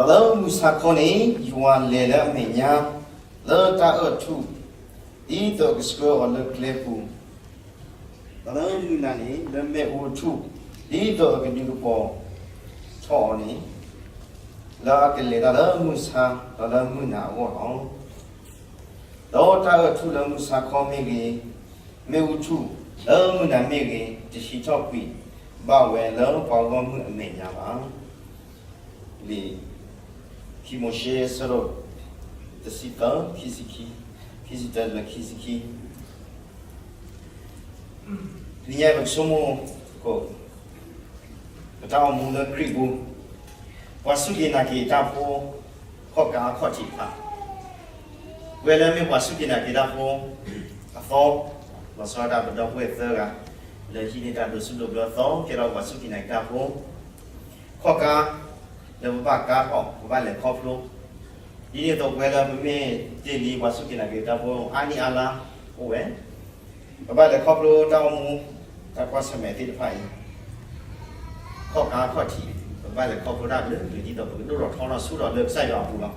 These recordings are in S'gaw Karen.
ဒီးလၢမုၢ်ဆါခီန့ၣ် ယွၤလဲၤလၢအမဲာ်ညါ လၢတၢ်အၢၣ်ထူၣ် ဒ်သိးကဆှၢအီၤလၢကျဲပူၤ, ဒီးလၢမုၢ်နၤန့ၣ် လၢမ့ၣ်အူထူၣ် ဒ်သိးအကဒုးကပီၤထီၣ်အီၤန့ၣ်, လၢအကလဲၤတၢ်လၢမုၢ်ဆါ ဒီးလၢမုၢ်နၤအဂီၢ်လီၤ. ဒီးတၢ်အၢၣ်ထူၣ်လၢမုၢ်ဆါခီမ့ၢ်ဂ့ၤ, မ့ၣ်အူထူၣ်လၢမုၢ်နၤမ့ၢ်ဂ့ၤ, တဟံးထီၣ်ကွံာ်ဘၣ်ဝဲလၢပှၤဂီၢ်မုၢ်အမဲာ်ညါဘၣ်. လံာ်ခံမိၤၡ့ အဆၢဒိၣ်တဆံသၢ, ခံဆံခံ, ခံဆံတၢ ဒီးခံဆံခံ. တနံၤအံၤပကဆိကမိၣ် ပတၢ်အိၣ်မူလၢခရံာ်ပူၤ, ပှၤစူၢ်က့ၤနာ်က့ၤတၢ်ဖိ ခီၣ်ကါခီၣ်ထံးတဖၣ်, ပဝဲလၢမ့ၢ်ပှၤစူၢ်က့ၤနာ်က့ၤတၢ်ဖိအသီ, လီၤဆီဒၣ်တၢ်ပဒီပုၢ်ဝဲၢ်သၢဂၤ လၢဟံးန့ၢ်တၢ်ဒိးဆူၣ်ဒိးဘျၢအသီ ကဲထီၣ်ပှၤစူၢ်က့ၤနာ်က့ၤတၢ်ဖိ, ခီၣ်ကါ လၢပဘၣ်ကါထီၣ် ပဘၣ်လဲၤခီဖျိ, ဒ်န့ၣ်အသိးပဝဲလၢပမ့ၢ်တ့ၢ်လံပှၤစူၢ်က့ၤနာ်က့ၤတၢ်ဖိအါနံၣ်အါလါအိၣ်ဝဲ ပဘၣ်လဲၤခီဖျိတၢ်အိၣ်မူ တၢ်ကွၢ်ဆၢၣ်မဲာ်သ့ၣ်တဖၣ်အံၤ, ခီၣ်ကါခီၣ်ထံး, ပဘၣ်လဲၤခီဖျိတၢ်ကလုာ်ကလုာ် ဒ်သိးပကဒိၣ်ထီၣ်ထီထီၣ်ဆူထီၣ်လၢကစၢ်ယွၤအပူၤလီၤ.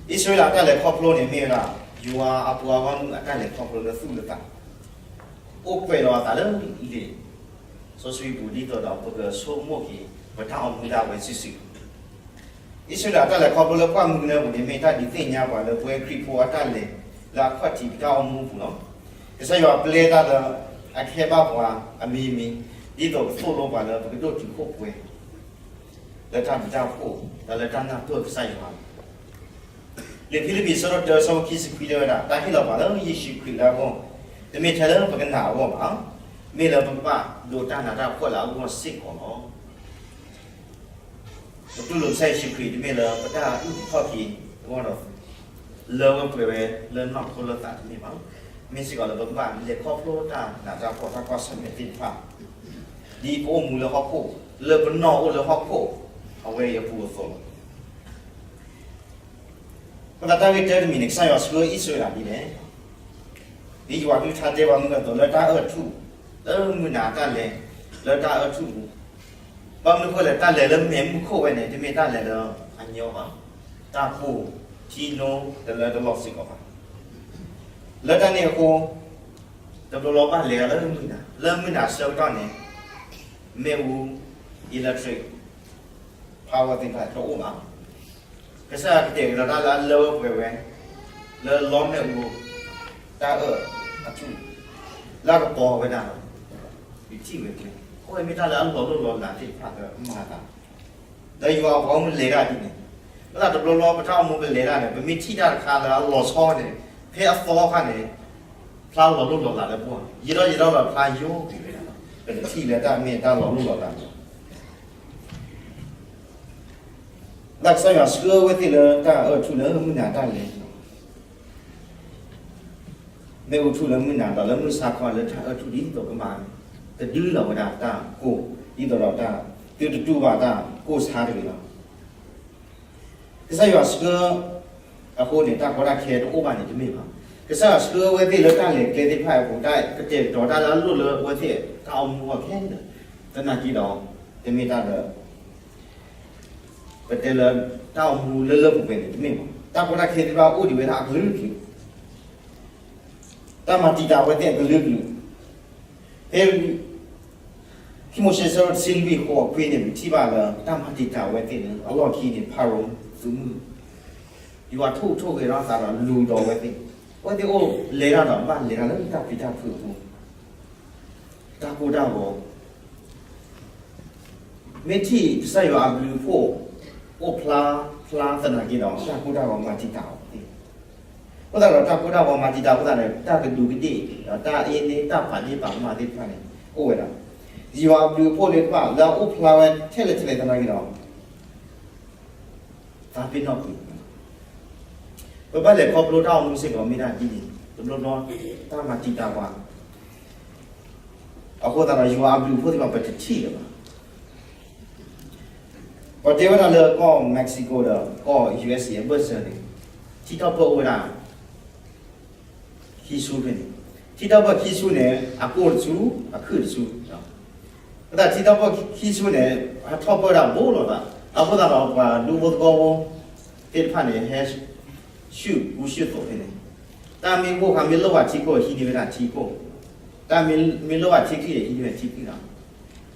အံၣ်စရ့လးတၢ်လဲၤခီဖျိန့ၣ်မ့ၢ်ဝဲဒၣ် ယွၤအပှၤဂီၢ်မုၢ်အတၢ်လဲၤခီဖျိလၢသူၣ်လၢသး, အိၣ်ကွဲးလီၤအသးလၢလံာ်စီဆှံပူၤ ဒ်သိးဒီးပကဆိကမိၣ်က့ၤ ပတၢ်အိၣ်မူဒၣ်ဝဲစုာ်စုာ် အံၣ်စရ့လးတၢ်လဲၤခီဖျိလၢပှၢ်မုၢ်ကနၢပူၤန့ၣ် မ့ၢ်တၢ်ဒုးသ့ၣ်ညါပှၤလၢပဝဲခရံာ်ဖိအတၢ်လဲၤလၢအခီၣ်ထံးပတၢ်အိၣ်မူပူၤလီၤ. ကစၢ်ယွၤပျဲတၢ်လၢအကဟဲဘၣ်ပှၤအမံၤမံၤ ဒ်သိးကသိၣ်လိပှၤလၢပကဒိၣ်တုာ်ခိၣ်ပှဲၤ လၢတၢ်ဘျုးတၢ်ဖှိၣ် ဒီးလၢတၢ်နၢ်ပၢၢ်ကစၢ်ယွၤလီၤ. လံာ်ဖံလံးပံး အဆၢဒိၣ်တၢ အဆၢဖိခံဆံခွံတဲဝဲဒၣ် တၢ်ဟ့ၣ်လီၤပှၤလၢယ့ၣ်ၡူးခရံာ်လၢအဂီၢ် တမ့ၢ်ထဲလၢပကနာ်အဂီၢ်ဘၣ်, မ့ၢ်လၢပကဘၣ်ဒိးတၢ်နးတၢ်ဖှီၣ်လၢအဂီၢ်စ့ၢ်ကီးလီၤ. ပတူၢ်လိာ်ကစၢ်ယ့ၣ်ၡူးခရံာ်တမ့ၢ်လၢပတၢ်အုၣ်က့ၤခီၣ်က့ၤအဂီၢ်ဒီး လၢဝဲပှဲၤဝဲလၢနီၢ်ခိလၢသးတမ့ၢ်ဘၣ်, မ့ၢ်စ့ၢ်ကီးလၢပကဘၣ်လဲၤခီဖျိတၢ်နးတၢ်ဖှီၣ်တၢ်ကွၢ်ဆၢၣ်မဲာ်သ့ၣ်တဖၣ် ဒ်ပအိၣ်မူလၢဟီၣ်ခိၣ် လၢပနီၢ်အိၣ်လၢဟီၣ်ခိၣ် အဝဲအံၤအပူၤအသိးလီၤ. အဃိသတးတၢ်ဂ့ၢ်တၢတမံၤန့ၣ် ကစၢ်ယွၤဆှၢအံၣ်စရ့လးဒ်လဲၣ်. ဒ်ယွၤကလုၢ်ကထါတဲပှၤမုၢ်ကသိးလၢတၢ်အၢၣ်ထူၣ်, လၢမုၢ်နၤတၢ်လဲၤ, လၢတၢ်အၢၣ်ထူၣ်ပူၤ, ဘၣ်မနုၤဃိလဲၣ် တၢ်လဲၤလၢမဲာ်မုၢ်ခိၣ်ဝဲန့ၣ် တမ့ၢ်တၢ်လဲၤလၢအညီဘၣ်, တၢ်ကိၢ်ထံနိတလၢတလီၢ်စ့ၢ်ကီးဘၣ်. လၢတၢ်န့ၣ်အဃိ တဘျီဘျီဘၣ်လဲၤလၢမုၢ်နၤ, လၢမုၢ်နၤဆၢကတီၢ်န့ၣ် မ့ၣ်အူ electric power သ့ၣ်တဖၣ်တအိၣ်ဘၣ်. ကစၢ်ယွၤကတဲာ်ကတီၤတၢ်လၢအလၢဝဲပှဲၤဝဲ လၢလီမ့ၣ်အူ တၢ်အၢၣ်အထူၣ် လၢအကပီၤဝဲဒၣ်လီၤ. ယထံၣ်ဝဲကျဲ အဝဲမ့ၢ်တၢ်လၢအလီၤလိၢ်လီၤလးသ့ၣ်တဖၣ်လၢအမၤသး လၢယွၤအပှၤဂီၢ်မုၢ်လဲၤတၢ်ဒ်န့ၣ်, လၢတဘျီဘျီပတၢ်အိၣ်မူပလဲၤတၢ်န့ၣ် ပမ့ၢ်ထံၣ်တၢ်တခါလၢအလီၤဆီန့ၣ် ဖဲအသီအခါန့ၣ် ဖျါလီၤလိၢ်လီၤလးလၢပဂီၢ်, ယံာ်ထီၣ်ယံာ်ထီၣ်လီၤ ဖျါယိာ်ကွံာ်ဝဲဒၣ်လီၤ. ပတထံၣ်လၢတၢ်မ့ၢ်တၢ်လီၤလိၢ်လီၤလးလီၤ. လၢကစၢ်ယွၤဆှၢဝဲသ့ၣ်လၢတၢ်အၢၣ်ထူၣ်လၢမုၢ်နၤတၢ်လဲၤ မ့ၣ်အူထူၣ်လၢမုၢ်နၤဒီးလၢမုၢ်ဆါခီလၢတၢ်အၢၣ်ထူၣ်ဒ်သိးကမၤ ကဒုလီၤဝဲဒၣ်တၢ်ကိၢ် ဒ်သိးဒီးတၢ်သုတတူၢ်ဘၣ်တၢ်ကိၢ်ဆါတဂ့ၤလီၤ. ကစၢ်ယွၤဆှၢအဃိန့ၣ် တၢ်ကီတၢ်ခဲတအိၣ်ဘၣ်န့ၣ်တမ့ၢ်ဘၣ်. ကစၢ်ယွၤဆှၢဝဲသ့ၣ်လၢတၢ်လဲၤကျဲသ့ၣ်တဖၣ်အပူၤ တၢ်ကတဲာ်ကတီၤတၢ်လၢအလိၣ်လၢအဝဲသ့ၣ်တၢ်အိၣ်မူအဂီၢ်ခဲလၢာ်, သနာ်က့ဒီး တမ့ၢ်တၢ်လၢ ပတဲလၢတၢ်အိၣ်မူလၢလၢပှဲၤပှဲၤန့ၣ်တမ့ၢ်ဘၣ်. တၢ်ကီတၢ်ခဲသ့ၣ်တဖၣ်အိၣ်ဒံးဝဲဒၣ်အကလုာ်ကလုာ်, တၢ်မၤတံာ်တာ်အဝဲသ့ၣ်အကလုာ်ကလုာ်, ဖဲ ခံမိၤၡ့ အဆၢဒိၣ်တဆံလွံၢ် အဆၢဖိခွံန့ၣ် ပထံၣ်ဘၣ်လၢ တၢ်မၤတံာ်တာ်အဝဲသ့ၣ်လၢအလီၢ်ခံန့ၣ် ဖၤရိၤသုးမုၢ်, ယွၤထိၣ်ထိၣ်ဂဲၤထီၣ်သးဒီးလူၤဒီးအဝဲသ့ၣ်, အဝဲသ့ၣ်အိၣ်လဲၤတၢ်ဒီးဘၣ်လဲၤတၢ်လၢတၢ်ပျံၤတၢ်ဖုးအပူၤ, တၢ်ကိၢ်တၢ်ဂီၤ မ့ၢ်ထံၣ်ကစၢ်ယွၤအဘျုးအဖှိၣ် အိၣ်ဖျါဖျါသနာ်က့ဒီး တၢ်ကိၢ်တၢ်ဂီၤမၤတံာ်တာ်အီၤသ့ၣ်, အဃိသတးဒီးတၢ်ကိၢ်တၢ်ဂီၤမၤတံာ်တာ်အဃိသတးန့ၣ် တၢ်ကဒူးကဒ့ၣ် ဒီးတၢ်အ့န့ တၢ်ပာ်ဒ့ၣ်ပာ်ကမၣ်သ့ၣ်တဖၣ်န့ၣ် အိၣ်ဝဲဒၣ်, ယွၤအဘျုးအဖှိၣ်လၢတဖၣ်လၢအအိၣ်ဖျါဝဲထဲလဲၣ်ထဲလဲၣ်သနာ်က့ဒီး သးပ့ၤနီၣ်ကွံာ်, ပဘၣ်လဲၤခီဖျိတၢ်အိၣ်မူစ့ၢ်ကီးမ့ၢ်ဒၣ်ဒ်န့ၣ် တဘျီဘျီ တၢ်မၤတံာ်တာ်ပှၤ အဃိသတးဒီးယွၤအဘျုးအဖှိၣ်သ့ၣ်တဖၣ်ပတထံၣ်လၢၤဘၣ်. ပှၤတဲဝဲဒၣ်လၢကီၢ် Mexico ဒီးကီၢ် ယူအက်စ် အဘၢၣ်စၢၤန့ၣ် ထံထီၣ်ပၢၢ်အိၣ်ဝဲဒၣ် ခံဆူဖဲန့ၣ်, ထံထီၣ်ပၢၢ်ခံဆူန့ၣ် အကိၢ်တဆူ အခုၣ်တဆူ, အဃိသတးထံထီၣ်ပၢၢ်ခံဆူန့ၣ် ဟးထီၣ်ပၢၢ်ဒၣ်ဘိလီၤသး အဃိသတးဒီး ပှၤဒူဖိသဝီဖိသ့ၣ်တဖၣ်န့ၣ် ဟဲဆူၣ်ကူဆူၣ်သိးဖဲန့ၣ်, တၢ်မ့ၢ်အိၣ်ဃာ် မ့ၢ်လိၣ်ဘၣ်ထံခိၣ် ဟံးန့ၢ်ဝဲဒၣ်ထံခိၣ်, တၢ်မ့ၢ်လိၣ်ဘၣ်ထံချံၣ်န့ၣ် ဟံးန့ၢ်ဝဲထံချံၣ်လီၤ.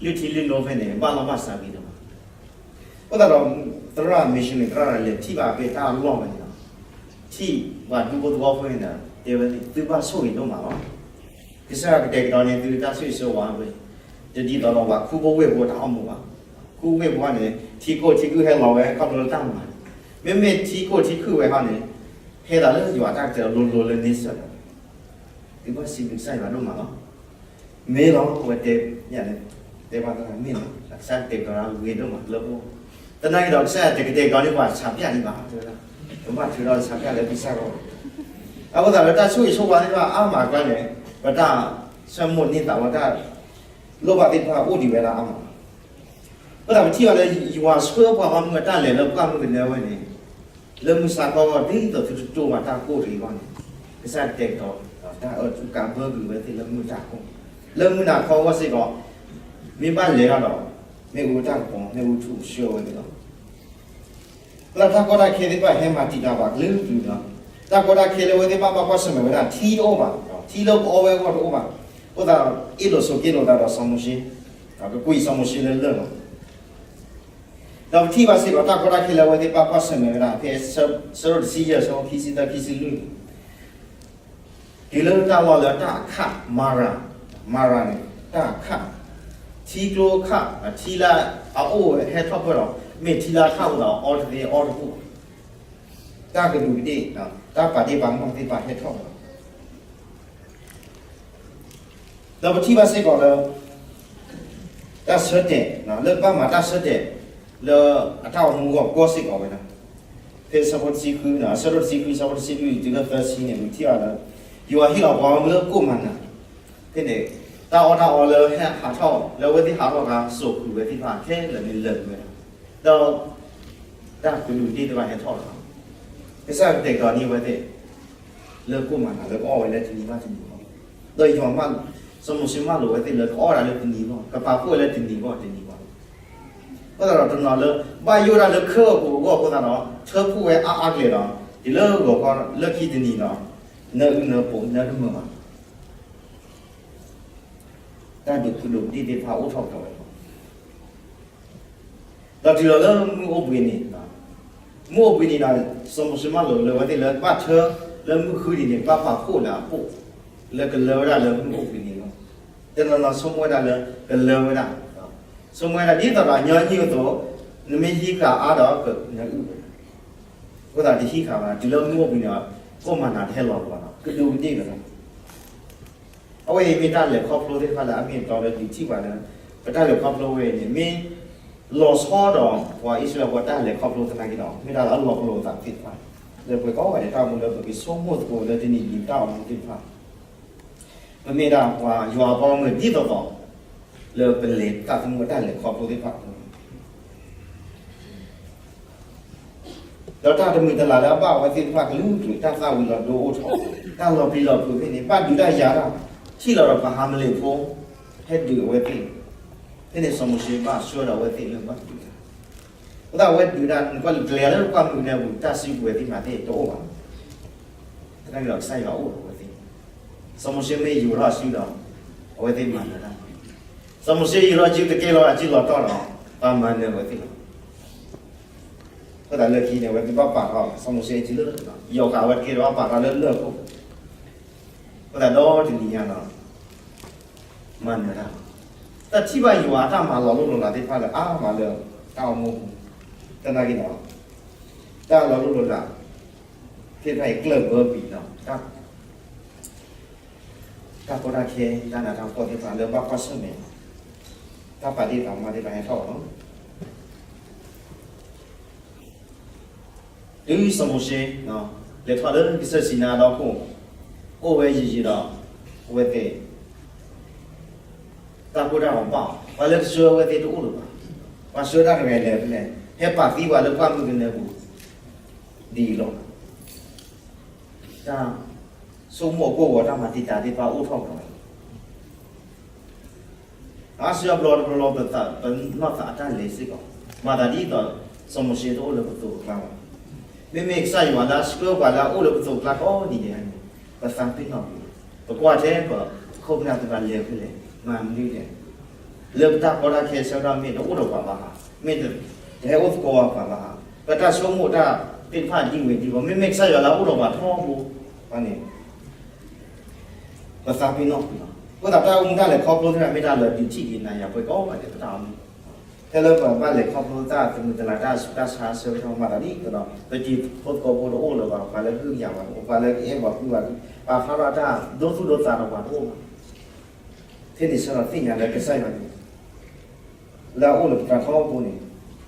လုၢ်ထံလုၢ်နိဖဲန့ၣ် ဘၣ်လီၢ်ဘၣ်စးဂ့ၤဒိၣ်မး. အဃိသတးဒီး သရၣ် missionary သရၣ်လဲၤထံၣ်ဘၣ်ဖဲတၢ်လီၢ်ဝဲန့ၣ်လီၤ. ထံၣ်ပှၤဒူဖိသဝီဖိန့ၣ်ဒီး တဲဝဲ သုဘၣ်ဆိၣ်ဂ့ၤဒိၣ်မးလီၤ. ကစၢ်ယွၤကတဲာ်ကတီၤန့ၢ်သုတၢ်ဆိၣ်ဂ့ၤဆိၣ်ဝါဝဲ, တဒ်သိးဒီးပှၤခူဖိဝ့ၢ်ဖိတၢ်အိၣ်မူဘၣ်. ခူဝ့ၢ်ဖိန့ၣ် ထံခိၣ်ထံခုၣ်ဟဲလီၤဝဲ ခီဖျိလၢတၢ်မၤ, မ့မ့ၢ်ထံခိၣ်ထံခုၣ်ဝဲဟီန့ၣ် ဟဲသးလၢယွၤတၢ်ကတၢၢ်လိၤလိၤလၢန့ဆၢၣ်ဒီး သုဘၣ်စံးဘျုးကစၢ်ယွၤဒိၣ်မးလီၤ. မ့ၢ်လီၤ အဝဲတဲ, တဲဘၣ်သရၣ် မ့ၢ်လီၤ ကစၢ်ကတဲာ်ကတီၤဂ့ၤဒိၣ်မးလၢပဂီၢ်, သနာ်က့ဒီး ကစၢ်ယွၤတကတဲာ်ကတီၤန့ၢ်ပှၤဆးပၠၣ်ဒံးဘၣ်, တဲဝဲဒၣ်, ပဘၣ်ထုးထီၣ်ဆးပၠၣ်လၢပစၢ်ဂီၢ်, အဃိသတးလၢတၢ်ဆိၣ်ဂ့ၤဆိၣ်ဝါသ့ၣ်တဖၣ်အါမးအကျါန့ၣ် ပတၢ်ဆၢမိၣ်န့ၢ်သးဝဲ တၢ်လိၣ်ဘၣ်သ့ၣ်တဖၣ်အိၣ်ဒံးဝဲဒၣ်အါမး. အဃိသတးပထံၣ်ဘၣ်လၢ ယွၤဆှၢပှၤဂီၢ်မုၢ်အတၢ်လဲၤလၢပှၢ်မုၢ်ကနၢဝဲန့ၣ် လၢမုၢ်ဆါခီဂီၢ် ဒ်သိးသုတတိၢ်ဘၣ်တၢ်ကိၢ်တဂ့ၤအဂီၢ်န့ၣ် ကစၢ်ကတဲာ်ကတီၤ တၢ်အၢၣ်တူၢ်ကးဘၢကွံာ်ဝဲသ့ၣ်လၢမုၢ်တၢ်ခိၣ်, လၢမုၢ်နၤခီဂီၢ်စ့ၢ်ကီး မ့ၢ်ဘၣ်လဲၤတၢ်ဒီး မ့ၣ်အူတၢ်ကပီၤ မ့ၣ်အူထူၣ်ဆှၢဝဲန့ၣ်လီၤ. လၢတၢ်ကီတၢ်ခဲသ့ၣ်တဖၣ်ဟဲမၤတံာ်တာ်ပှၤကလုာ်ကလုာ်လီၤ. တၢ်ကီတၢ်ခဲလၢအဝဲသ့ၣ်ဘၣ်ဘၣ်ကွၢ်ဆၢၣ်မဲာ်ဝဲဒၣ် ထံတအိၣ်ဘၣ်, ထံလၢပအီဝဲအဂီၢ်တအိၣ်ဘၣ်. အဃိသတး အ့ၣ်လိာ်ဆိးက့လိာ်သးဒီးစီၤမိၤၡ့, ကကွံာ်စီၤမိၤၡ့လၢလၢၢ်လီၤ. ဒီးပထံၣ်ဘၣ်စ့ၢ်ကီး တၢ်ကီတၢ်ခဲလၢအဝဲသ့ၣ်ဘၣ်ကွၢ်ဆၢၣ်မဲာ်ဝဲဒၣ် ဖဲဆၢဒိၣ်တဆံယဲၢ် ဆၢဖိခံဆံသၢ ခံဆံလွံၢ်န့ၣ် တုၤလၢတၢ်လီၢ်လၢတၢ်အခၣ် မၤရၤ, မၤရၤန့ၣ် တၢ်အခၣ်, ထံကျိအခၣ်, ထံလၢအအိၣ်ဝဲဟဲထီၣ်ဖၢဒီး မ့ၢ်ထံလၢအခၣ်အိၣ်ဒီးအီတသ့အီတဘၣ်, တၢ်ကဒူးကဒ့ၣ်, တၢ်ပာ်ဒ့ၣ်ပာ်ကမၣ်သ့ၣ်တဖၣ်ဟဲထီၣ်ဒီး ဒီးပထံၣ်ဘၣ်စ့ၢ်ကီးလၢ တၢ်ဆၢတဲာ်, လၢဘၣ်မၤတၢ်ဆၢတဲာ် လၢအတၢ်အိၣ်မူအဂီၢ်ကီစ့ၢ်ကီးဝဲဒၣ်, ဖဲဆၢဖိတဆံဃု, ဆၢဒိၣ်တဆံဃု ဆၢဖိတဆံလွံၢ်တုၤလၢသၢဆံန့ၣ် ပထံၣ်ဘၣ်လၢ ယွၤဟ့ၣ်လီၤပှၤဂီၢ်မုၢ်လၢကိၣ်မၤနၤ, ဖဲန့ၣ် တၢ်အီၣ်တၢ်အီလၢဟဲဟးထီၣ် လၢအဝဲသ့ၣ်ဟးထီၣ်အခါ စိာ်ဃုာ်ဝဲသ့ၣ်တဖၣ်ခဲလၢာ်န့ၣ်လၢာ်ဝဲဒၣ်, ဒီး တၢ်ကဒူးကဒ့ၣ်သ့ၣ်တဖၣ်ဟဲထီၣ်လီၤ. ကစၢ်ကတဲာ်ကတီၤန့ၢ်အဝဲသ့ၣ် လၢကိၣ်မၤနၤလၢကအီၣ်ဝဲလၢတနံၤဘၣ်တနံၤအဂီၢ်, ဒီးယွၤမၢ, စီၤမိၤၡ့မၢလိာ်ဝဲသ့ၣ်လၢကအီၣ်ဝဲဒၣ်လၢတနံၤအဂီၢ် တနံၤအဂီၢ်, အဃိသတးဒီး တနီၤလၢ ဘၣ်ယိၣ်ဒၣ်လၢခၢၣ်အပူၤအဂီၢ်အဃိသတးဒီး ထၢဖှိၣ်ဝဲအါအါကလဲာ်ဒီး တုၤလၢဂီၤခီလၢခံတနံၤဒီး နၢအုၣ်နၢပှီၢ်နၢတမုာ်ဘၣ် တၢ်ဒူးကဒူးကဒ့ၣ်သ့ၣ်တဖၣ်အိၣ်ထီၣ်ကဒီးဝဲလီၤ. ဒီးတုၤလီၤလၢမုၢ်အိၣ်ဘှံးနံၤ, မုၢ်အိၣ်ဘှံးနံၤဒီး စီၤမိၤၡ့မၢလိာ်လၢအဝဲသ့ၣ်လၢ ကဘၣ်ထၢလၢမုၢ်ဃုနံၤန့ၣ် ကဘၣ်ပာ်ဖှိၣ်လၢအပိၣ် လၢကလၢဝဲဒၣ်လၢမုၢ်အိၣ်ဘှံးနံၤလီၤ. တနီၤနီၤဆိကမိၣ်ဝဲဒၣ်လၢကလၢဝဲဒၣ်, ဆိကမိၣ်ဝဲဒၣ်ဒ်သိးဒီးညီနုၢ်အသိး, နမ့ၢ်ဟံးဃာ်အါဒီးကနၢအုၣ်ဝဲ, အဃိသတးတဟံးဃာ်ဘၣ် တုၤလၢမုၢ်အိၣ်ဘှံးနံၤဒီး ကိၣ်မၤနၤတဟဲလီၤလၢၤဘၣ်လီၤ ကဒူးကဒ့ၣ်လီၤ. အဝဲအံၤမ့ၢ်တၢ်လဲၤခီဖျိသ့ၣ်တဖၣ်လၢအမ့ၢ်အတီလၢဒုးထံၣ်ပှၤလၢ ပတၢ်လဲၤခီဖျိဝဲအံၤန့ၣ် မ့ၢ်လီၤဆီဒီးပှၤအံၣ်စရ့လးဖိတၢ်လဲၤခီဖျိသနာ်က့ဒီး မ့ၢ်တၢ်လၢအလီၤပလိာ်သးသ့ၣ်တဖၣ် လၢပှၤကိးဂၤဒဲးတၢ်အိၣ်မူလၢပကဆိကမိၣ်သကိးလၢတနံၤနံၤတၢ်အိၣ်မူသ့ၣ်တဖၣ် ပမ့ၢ်ဒၣ်ပှၤယွၤအပှၤဂီၢ်မုၢ်ဒ်သိးသိး လၢပလဲၤသးသမူတၢ်လဲၤခီဖျိသ့ၣ်တဖၣ်အပူၤ ဒီးတၢ်တမုာ်တလၤလၢအဘၣ်အဝဲသ့ၣ်တဖၣ်ကလုာ်ကလုာ် တၢ်သၣ်ဝံၤလီၤဒိအိၣ်ထီၣ်, တၢ်လီၤပျံၤလီၤဖုးဖဲန့ၣ် ဘၣ်ဒုးတၢ်ယၤတၢ်, ထံၣ်လီၤဒီးပှၤဟးမလ့းဖိ ဟဲဒုးအဝဲသ့ၣ်, ဖဲန့ၣ်စီၤမိၤၡ့ဘၣ်ဆှၢဒီးအဝဲသ့ၣ်လၢဘၣ်ဒုးတၢ်, အဃိသတးအဝဲဒုးတၢ် နကွၢ်လၢကျဲၤလၢပှၢ်မုၢ်ကနၢအပူၤ တၢ်စုကဝဲၤသ့ၣ်မၤသ့ၣ်တအိၣ်ဘၣ်, သနာ်က့ဒီးကစၢ်ယွၤအိၣ်ဒီးအဝဲသ့ၣ်, စီၤမိၤၡ့မ့ၢ်ယိၤထီၣ်အစုဒီး အဝဲသ့ၣ်မၤနၢၤတၢ်, စီၤမိၤၡ့ယိၤထီၣ်စုတကဲလီၤအစုလီၤတီၢ်ဒီး ပှၤမၤနၢၤအဝဲသ့ၣ်လီၤ. အဃိသတးလၢခံန့ၣ် အဝဲသ့ၣ်ဘၣ်ပာ်ထီၣ် စီၤမိၤၡ့အစုလၢ ယီၤဃာ်အဝဲတကဲဒီးဘၣ်ပာ်ထီၣ်လၢလၢၢ်ခိၣ်, အဃိသတးဒီတနံၤညါဒီး မၤနၢၤတၢ်လီၤ. တၢ်ထံၣ်ဘၣ်ယွၤအတၢ်မၤလီၤလိၢ်လီၤလးသ့ၣ်တဖၣ်လၢအါမးလၢတၢ်အိၣ်မူအပူၤ, သနာ်က့ဒီး တၢ်လီၤလိၢ်လီၤလးသ့ၣ်တဖၣ်အံၤ ကျၢၢ်ဘၢကွံာ်ဒီး တၢ်ကီတၢ်ခဲ တၢ်နးတၢ်ဖှီၣ်သ့ၣ်တဖၣ်လၢဘၣ်ကွၢ်ဆၢၣ်မဲာ် တၢ်ပာ်ဒ့ၣ်ပာ်ကမၣ်သ့ၣ်တဖၣ်ဟဲထီၣ်လီၤ. တုၤစီၤမိၤၡ့ လဲၤထီၣ်လၢကစၢၢ်စံၤနါအဒီခိၣ်, အိၣ်ဝဲယံာ်ယံာ်ဒီး အဝဲသ့ၣ် တၢ်ကိၢ်တၢ်ဂီၤဘၣ်အီၤ, ပှၤလၢကဆှၢအဝဲသ့ၣ်တအိၣ်လၢၤဘၣ်. ပှၤဆှၢတၢ်တဂၤလဲၤဖဲလဲၣ်, ဟဲပာ်သံပှၤလၢပှၢ်မုၢ်ကနၢပူၤ ဒ်အံၤလီၤ. တၢ်ဆိကမိၣ်အကိၢ်ဂီၤ တၢ်မၤတံာ်တာ်သ့ၣ်တဖၣ်အိၣ်ထီၣ်ကဒီးဝဲလီၤ. အါစုအါဘျီတဘျီဘျီ ပသး ပနီၢ်သးအတၢ်လဲၤစ့ၢ်ကီး မၤသးဒ်သိး စီၤမိၤၡ့တအိၣ်လၢပသိးပကျါဘၣ်. မ့မ့ၢ်ကစၢ်ယွၤလၢအဆှၢပှၤလၢအအိၣ်လၢပသိးပကျါကိးနံၤဒဲးန့ၣ်, ပသးပ့ၤနီၣ်ကွံာ်လီၤ. ပကွၢ်ထဲပခိၣ်ပနၢ်သ့ၣ်တဖၣ်လဲၤဖဲလဲၣ်, မၤမနုၤလဲၣ်, လၢပတၢ်ကီတၢ်ခဲဆၢကတီၢ် မ့ၢ်တအိၣ်ဒီးပှၤဘၣ်ဧါ, မ့ၢ်တဟဲအိၣ်သကိးပှၤဘၣ်ဧါ, ပတၢ်ဆိကမိၣ်တၢ်သ့ၣ်တဖၣ်ဒ်ဝဲဒ်ဝီၤ, မ့မ့ၢ်ကစၢ်ယွၤလၢအအိၣ်ဒီးပှၤထီဘိန့ၣ် ပသးပ့ၤနီၣ်ကွံာ်လီၤ. အဃိသတး တၢ်အိၣ်မူတၢ်လဲၤခီဖျိသ့ၣ်တဖၣ် မ့ၢ်တၢ်လၢဒုးထံၣ်က့ၤနၤယၤပှဲၤကိးဂၤဒဲး ပတၢ်အိၣ်မူ, ဖဲလၢပဘၣ်လဲၤခီဖျိတၢ်သမုာ်တလၤ တၢ်ဆူးတၢ်ဆါအဆၢကတီၢ် မၤသးဒ်သိးဒီး ပတံၤဖိသကိးဖိတအိၣ်လၢၤဘၣ်, ပှၤလၢအဂုာ်ယၤဘၣ်တအိၣ်, ပှၤလၢကအဲၣ်ပှၤကွံပှၤ, ပာ်ဖျါထီၣ်တၢ်ဒိသူၣ်ဒိသးဒီးပှၤတအိၣ်ဘၣ်. ထဲန့ၣ်ဆၢဒီးသ့ၣ်ညါလၢကစၢ်ယွၤန့ၣ် လၢအအိၣ်လၢပကျါထီဘိန့ၣ်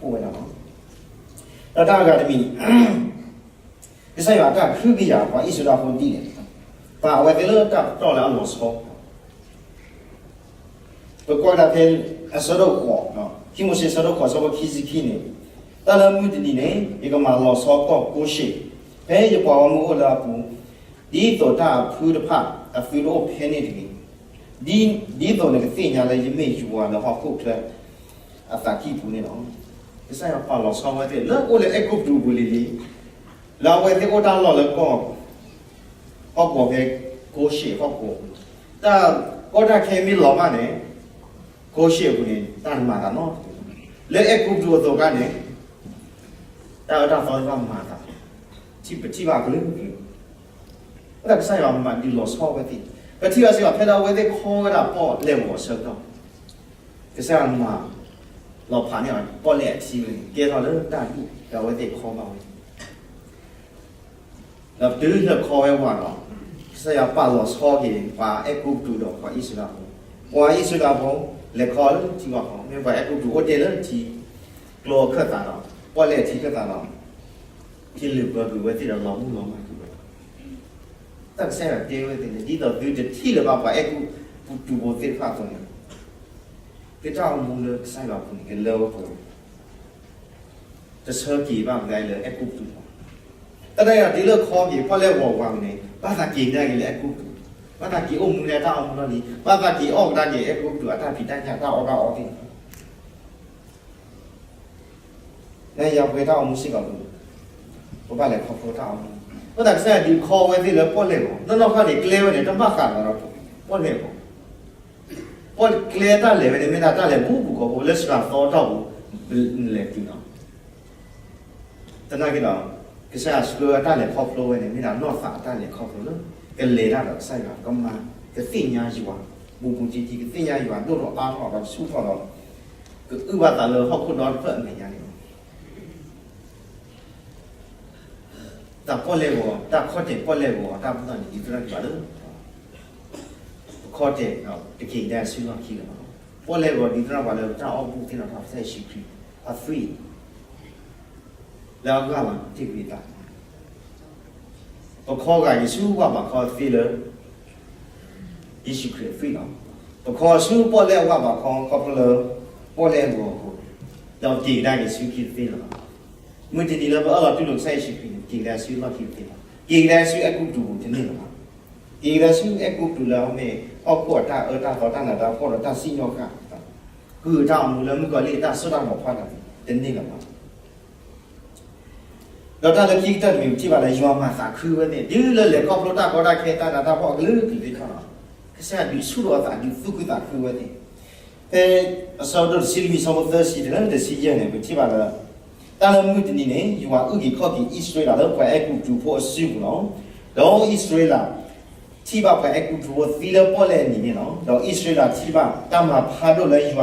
အိၣ်ဝဲဒၣ်လီၤ. ဒီးတၢ်အဂၤတမံၤ, ကစၢ်ယွၤအတၢ်ကဟုကယာ်ပှၤအံၣ်စရ့လးဖိဒ်လဲၣ်, ပာ်အဝဲသ့ၣ်လၢတၢ်ပတီၢ်လၢအလီၤဆီ, ပကွၢ်ဒၣ်ဖဲအဆၢဒိၣ်ဃိး, ခံမိၤၡ့အဆၢဒိၣ်ဃိး အဆၢဖိခံဆံခံန့ၣ်, တၢ်လၢမုၢ်တနံၤန့ၣ် ယကမၤလီၤဆီကီၢ်ကိၤၡ့ၣ်, ဖဲယပှၤဂီၢ်မုၢ်အိၣ်လၢအပူၤ, ဒ်သိးတၢ်အဖုတဖၣ်အသုတအိၣ်ဖဲန့ၣ်တဂ့ၤ, ဒ်သိးနကသ့ၣ်ညါလၢယမ့ၢ်ယွၤလၢဟီၣ်ခိၣ်ချၢအသးကံၢ်ပူၤန့ၣ်လီၤ. ကစၢ်ယွၤပာ်လီၤဆီဝဲသ့ၣ်လၢအိၣ်လၢအဲၤကူပတူးပူၤလံၤလံၤ, လၢအဝဲသ့ၣ်အိၣ်တၢ်လီၢ်လၢကီၢ် ဟီၣ်ကဝီၤဖဲကိၤၡ့ၣ်ဟီၣ်ကဝီၤပူၤ, တၢ်ကီတၢ်ခဲမ့ၢ်လီၤမၢ်န့ၣ်, ကိၤၡ့ၣ်အပူၤန့ၣ် တၢ်တမၤသးနီတမံၤ, လၢအဲၤကူပတူးအသိးခါန့ၣ် တၢ်အၢတၢ်သီသ့ၣ်တဖၣ်မၤသး, ထံၣ်ပထံၣ်ဘၣ်ကလုာ်ကလုာ်, အဃိသတးကစၢ်ယွၤမၤဒုးလီၤဆီဝဲသ့ၣ်, ပထံၣ်ဘၣ်စ့ၢ်ကီးဖဲလၢအဝဲသ့ၣ်ခီဝဲဒၣ်ပီၣ်လဲၣ်ဂီၤအဆၢကတီၢ်, ကစၢ်ယွၤမၤလီၤဖးန့ၢ်အီၤ ပီၣ်လဲၣ်အထံဝဲန့ၣ် ကဲထီၣ်လၢတၢ်ဒူၣ် ဒီးအဝဲသ့ၣ်ခီဘၣ်ဝဲ ဒီးတုၤလၢခီဝဲဝးဒီး, ကစၢ်ယွၤပာ်လီၤဆီက့ၤ ပှၤအဲၤကူပတူးဒီးပှၤအံၣ်စရ့လးဖိ, ပှၤအံၣ်စရ့လးဖိ လဲၤခီလၢထံဝၣ်ဃီ, မ့ၢ်ပှၤအဲၤကူပတူးအိၣ်တ့ၢ်လၢထံ ကျိအခၢၣ်သးဒီး ပီၣ်လဲၣ်အထံခၢၣ်သးဒီး, ဟ့ၣ်လုၢ်ပၢကွံာ်ဝဲသ့ၣ်ဒီးလီၤမုၢ်လီၤမၢ်ကွံာ်ဝဲ, တၢ်ကစၢ်ယွၤတဲဝဲသ့ၣ်န့ၣ် ဒ်သိးသုတထံၣ်လၢၤဘၣ် ပှၤအဲၤကူပတူးဖိသ့ၣ်တဖၣ်အသိးန့ၣ်, သုတၢ်အိၣ်မူလၢကစၢ်ယွၤအပူၤန့ၣ် ကလၢဝဲပှဲၤ တဆၢက့ၤဘၣ်ပှၤလၢအဲၤကူပတူးဘၣ်. တၢ်ဒၣ်ယၤတုၤလၢခီက့ၤ ပီၣ်လဲၣ်ဂီၤဝးန့ၣ် ဘၣ်သးက့ၤကဒါက့ၤလၢအဲၤကူပတူး, ဘၣ်သးက့ၤအိၣ်မူလၢတၢ်အိၣ်မူလီၢ်လံၤ, ဘၣ်သးက့ၤအီၣ်ကဒါက့ၤအဲၤကူပတူးအတၢ်ဖံးတၢ်ညၣ်တၢ်အီၣ်တၢ်အီသ့ၣ်တဖၣ်, နယၤပှဲၤတၢ်အိၣ်မူစ့ၢ်ကီးပူၤ, ပဘၣ်လဲၤခီဖျိတၢ်အိၣ်မူ, အဃိသတးကစၢ်ယွၤဒုးခီဝဲသ့ၣ်လၢပီၣ်လဲၣ်ဂီၤ, နီၢ်နီၢ်ခီန့ၣ် ကျဲဝဲန့ၣ် တဘၣ်ဃးဒီးပီၣ်လဲၣ်ဂီၤ ပီၣ်ကျဲတၢ်လဲၤဝဲန့ၣ် မ့ၢ်ဒၣ်တၢ်လဲၤဘူးဘူးကီၢ်ဖိလၢစှၤသီအတီၢ်ပူၤ လဲၤတုၤလီၤ. သနာ်က့ဒီး ကစၢ်ယွၤဆှၢအတၢ်လဲၤခီဖျိဝဲန့ၣ် မ့ၢ်ဒၣ်နီၢ်သးအတၢ်လဲၤခီဖျိလၢ ကလဲၤတၢ်ဒီးကစၢ်ယွၤ ကမၤ ကသ့ၣ်ညါယွၤ ဘူးဘူးတံၢ်တံၢ် ကသ့ၣ်ညါယွၤဒိၣ်ထီၣ်အါထီၣ်ဒီးကဆူၣ်ထီၣ်ဒီး ကအုၣ်ဘၣ်သးလၢဟီၣ်ခိၣ်ဒီတဖျၢၣ်အမဲာ်ညါန့ၣ်လီၤ. တၢ်ပီၣ်လဲၣ်ဂီၤ တၢ်ခီၣ်တဲာ်ပီၣ်လဲၣ်ဂီၤ တၢ်ဘူၣ်ထီၣ်န့ၣ် ဒ်သရၣ်တဖၣ်လၢ ပခီၣ်တဲာ် တက့ၤကဒါဆူလီၢ်ခံလၢၤဘၣ်. ပီၣ်လဲၣ်ဂီၤဒ်သရၣ်ပှၤလၢတၢ်အိၣ်ဘူးသ့ၣ်နီၣ်ထီၣ်ကစၢ်ယ့ၣ်ၡူးခရံာ် အသွံၣ် လၢအဂၤလီၤတ့ၢ်ကွံာ်အသး ပခီဂာ်က့ၤဆူဝၣ်ဘးခီသ့လၢ ယ့ၣ်ၡူးခရံာ်အသွံၣ်လီၤ. ပခီဆူပီၣ်လဲၣ်ဝၣ်ဘးခီခီဖျိလၢ ပီၣ်လဲၣ်ဂီၤအဃိ, ဒီးက့ၤကဒါက့ၤဆူခံတသ့လၢၤဘၣ်. မုၢ်တနံၤလၢပအၢၣ်လီၤတူၢ်လိာ်ကစၢ်ယ့ၣ်ၡူးခရံာ်န့ၣ် က့ၤကဒါဆူလီၢ်ခံတသ့လၢၤဘၣ်. က့ၤကဒါဆူအဲၤကူပတူးပူၤတန့ၢ်လၢၤဘၣ်. က့ၤကဒါဆူအဲၤကူပတူးလၢအမ့ၢ်ဟီၣ်ခိၣ်အတၢ်အၢတၢ်သီ တၢ်နးတၢ်ဖှီၣ်ဒီးတၢ်စံၣ်ညီၣ်ဃာ် ကုၢ်အတၢ်အိၣ်မူလၢမုၣ်ကီၤလံၢ်အတၢ်စိတၢ်ကမီၤဖီလာ်န့ၣ် တန့ၢ်လၢၤဘၣ်. ဒီးတၢ်လၢခံကတၢၢ်တမံၤ ပထံၣ်ဘၣ်လၢယွၤမၤသးခုဝဲသ့ၣ် တုၤလၢလဲၤခီဖျိတၢ်ကီတၢ်ခဲ တၢ်နးတၢ်ဖှီၣ်အကလုာ်ကလုာ်သ့ၣ်တဖၣ်လီၤ. ကစၢ်ယွၤဒုးဆူၣ်ထီၣ်အသး ဒုးသူၣ်ခုသးခုဝဲသ့ၣ်. ဖဲအဆၢဒိၣ်တဆံလွံၢ် အဆၢဖိသၢဆံတုၤလၢတဆံယဲၢ်န့ၣ် ပထံၣ်ဘၣ်လၢ တၢ်လၢမုၢ်တနံၤန့ၣ် ယွၤအုၣ်က့ၤခီၣ်က့ၤအံၣ်စရ့လးလၢပှၤအဲၤကူပတူးဖိအစုပူၤလီၤ. ဒီးအံၣ်စရ့လး ထံၣ်ဘၣ်ပှၤအဲၤကူပတူးဖိသံလၢပီၣ်လဲၣ်အနံၤန့ၣ်လီၤ. ဒီးအံၣ်စရ့လးထံၣ်ဘၣ်တၢ်မၤဖးဒိၣ်လၢယွၤ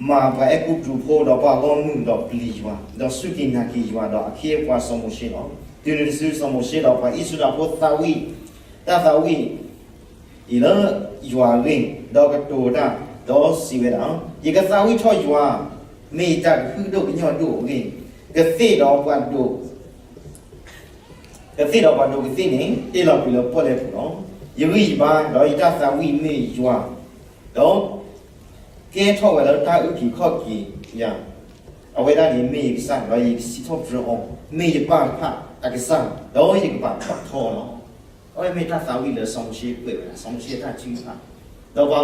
မၤပှၤအဲၤကူပတူးဖိဒီးပှၤဂီၢ်မုၢ်ဒီးပျံၤယွၤ, ဒီးစူၢ်က့ၤနာ်က့ၤယွၤဒီးအခ့အပှၤစီၤမိၤၡ့လီၤ. တုၤနုၤတစုစီၤမိၤၡ့ဒီး ပှၤအံၣ်စရ့လးဖိသးဝံၣ် တၢ်သးဝံၣ်အံၤလၢယွၤအဂ့ၢ်, ဒီးကတိၤတၢ်, ဒီးစံးဝဲဒၣ်, ယကသးဝံၣ်ထီၣ်ယွၤ, မ့ၢ်ယတၢ်ကဟုကယာ်ဒိၣ်ကညီၢ်ဒိၣ်အဂ့ၢ်, ကသ့ၣ်ဒီးပှၤဒိး ကသ့ၣ်ဒီးပှၤဒိးကသ့ၣ်န့ၣ် တ့ၢ်လီၤကွံာ်လၢပီၣ်လဲၣ်ပူၤလီၤ. ယဂံၢ်ယဘါ ဒီးယတၢ်သးဝံၣ်မ့ၢ်ယွၤ, ဒီးကဲထီၣ်ဝဲလၢတၢ်အုၣ်က့ၤခီၣ်က့ၤယၤ, အဝဲဒၣ်န့ၣ်မ့ၢ်ယကစၢ်, ဒီးယကစံးထီၣ်ပတြၢၤအီၤ, မ့ၢ်ယပၢ်တဖၣ်အကစၢ်, ဒီးယကဘၣ်ပာ်ထီအီၤလီၤ. အဝဲမ့ၢ်တၢ်သးဝံၣ်လၢစီၤမိၤၡ့ကွဲးဝဲဒၣ်, စီၤမိၤၡ့အတၢ်ထုကဖၣ်, ဒီးပှၤ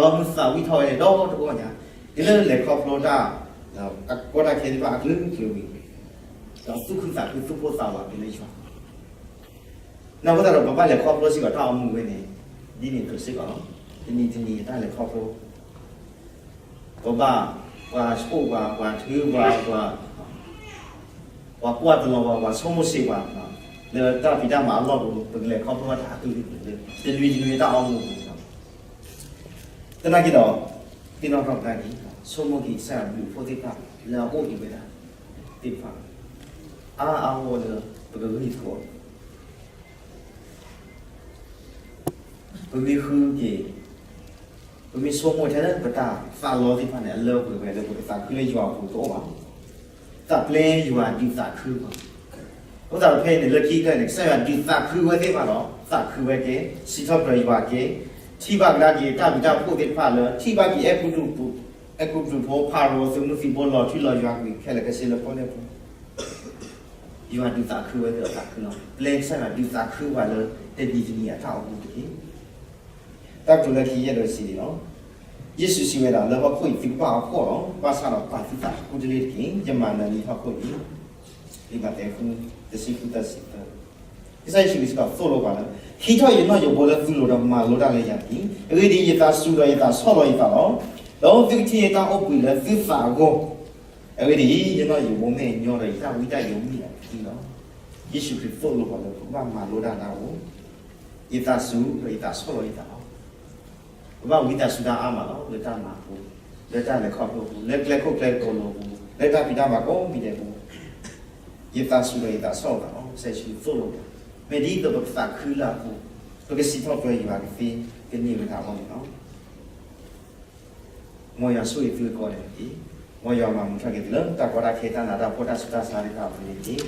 ဂီၢ်မုၢ်သးဝံၣ်ထီၣ်ဝဲဒီတဂီၢ်ညါ, တုၤလၢလဲၤခီဖျိတၢ် အကီတၢ်ခဲသ့ၣ်တဖၣ်အကလုာ်ကလုာ်ဝံၤ, ဒီးသူၣ်ခုသးခုသူၣ်ဖှီၣ်သးဝးက့ၤလၢယွၤ, နၢ်ဟူသးဒီး ပဘၣ်လဲၤခီဖျိစ့ၢ်ကီးတၢ်အိၣ်မူဝဲန့ၣ်, ဒ်န့ၣ်အသိးစ့ၢ်ကီးလီၤ. တနံၤတနံၤတၢ်လဲၤခီဖျိ, ပဘၣ်ပှၤဆိၣ်ပှၤ, ပှၤထုပှၤ, ပှၤကွၢ်တလီၤပှၤ, ပှၤဆိကမိၣ်ဆံးပှၤ, လၢတၢ်ဖံးတၢ်မၤအလီၢ်ပူၤ ပကလဲၤခီဖျိတၢ်အကလုာ်ကလုာ်လၢ တနွံတနွံတၢ်အိၣ်မူပူၤလီၤ. သနာ်က့ဒီး, သ့ၣ်နီၣ်ထီၣ်ကဒါက့ၤ, ဆိကမိၣ်က့ၤကစၢ်ယွၤအဘျုးအဖှိၣ်သ့ၣ်တဖၣ် လၢအအိၣ်ဒံးဝဲဒၣ်သ့ၣ်တဖၣ်, အါအါဂီၢ်ဂီၢ်လၢပကဂံၢ်သကိး ပမ့ၢ်ဃုက့ၤ, ပမ့ၢ်ဆိကမိၣ်ထဲလၢပတၢ်သးလီသ့ၣ်တဖၣ်န့ၣ် အလၢပှဲၤဝဲလၢပကသးခုလၢယွၤအပူၤတအိၣ်ဘၣ်. သးပျဲယွၤဒုးသးခုပှၤ, အဃိသတးဒီးဖဲအံၤန့ၣ် လၢခံကတၢၢ်န့ၣ် ကစၢ်ယွၤဒုးသးခုဝဲသ့ၣ်တဖၣ်ဒီး သးခုဝဲက့ၤ, စံးထီၣ်ပတြၢၤယွၤက့ၤ, ထံၣ်ဘၣ်ကဒါက့ၤတၢ်ဘျုးတၢ်ဖှိၣ်သ့ၣ်တဖၣ်လၢ ထံၣ်ဘၣ်က့ၤအဲၤကူပတူးဖိ, အဲၤကူပတူးဖိဖၤရိၤသုးမုၢ်သံၣ်ဘိလီၤထွံလီၤယွၤကွံာ်ခဲလၢာ်ခဲဆ့လၢပီၣ်လဲၣ်ပူၤ ယွၤဒုးသးခုဝဲသ့ၣ်ဒီးသးခုလီၤ. ပျဲကစၢ်ယွၤဒုးသးခုပှၤလၢတနံၤတနံၤအတၢ်အိၣ်မူတက့ၢ်. တၢ်ကတိၤလၢခံယဲၢ်ဒိးစံးန့ၣ်လီၤ. ယ့ၣ်ၡူးစံးဝဲဒၣ်, လၢဟီၣ်ခိၣ်အံၤသုကဘၣ်အဖှီၣ်လီၤ. ဘၣ်ဆၣ်ဒီးပာ်သုသးအဃိတလ့ၢ်တက့ၢ်. ယမၤနၢၤလံဟီၣ်ခိၣ်အံၤ, လံာ်မးသဲ ဃု, တဆံဃု သၢဆံသၢ ကစၢ်ယ့ၣ်ၡူးခရံာ်စ့ၢ်ကီးသိၣ်လိပှၤလၢ ဟံးထီၣ်ယနီၣ်ယိးဘိလၢသုလိၤဒီးမၤလိတၢ်လၢယၤတက့ၢ်. အဂ့ၢ်ဒ်အံၤ, ယသးစူၤဒီးယသးဆီၣ်လီၤယသးလီၤ. ဒီးသုကထံၣ်ယတၢ်အိၣ်ဘှံးလၢသုသးအဂီၢ်, အဂ့ၢ်ဒ်အံၤ, ယနီၣ်ယိးဘိမ့ၢ်ညီဒီးယတၢ်ဝံတၢ်ယိးမ့ၢ်အသံလီၤ. ယ့ၣ်ၡူးခရံာ်သိၣ်လိပှၤလၢပကဘၣ်မၤလိတၢ်လၢအအိၣ်, ယသးစူၤဒီးယသးဆီၣ်လီၤယသးလီၤ. ပဘၣ်ဝံသးစူၤတၢ်အါမးလီၤ. လၢတၢ်မၤအပူၤ, လၢတၢ်လဲၤခီဖျိအပူၤ, လၢကျဲခိၣ်ကျဲကီၤလိၤအပူၤ, လၢတၢ်ဖံးတၢ်မၤကိးမံၤဒဲးအပူၤ, ယသးစူၤဒီးယသးဆီၣ်လီၤသးလီၤ. ကစၢ်ယ့ၣ်ၡူးသိၣ်လိပှၤ, မ့ၢ်ဒ်သိးပကသးခုလၢအပူၤ, ပကစံးထီၣ်ပတြၢၤယွၤကသ့ကန့ၢ်ဝဲဒၣ်အဂီၢ်န့ၣ်လီၤ. မ်ယွၤဆိၣ်ဂ့ၤသုကိးဂၤဒဲးတက့ၢ်. မ်ယွၤမၤမုာ်ထီၣ်က့ၤသုလၢတၢ်ကီတၢ်ခဲတၢ်နးတၢ်ဖှီၣ်တၢ်ဆူးတၢ်ဆါသ့ၣ်တဖၣ်အပူၤန့ၣ်တက့ၢ်.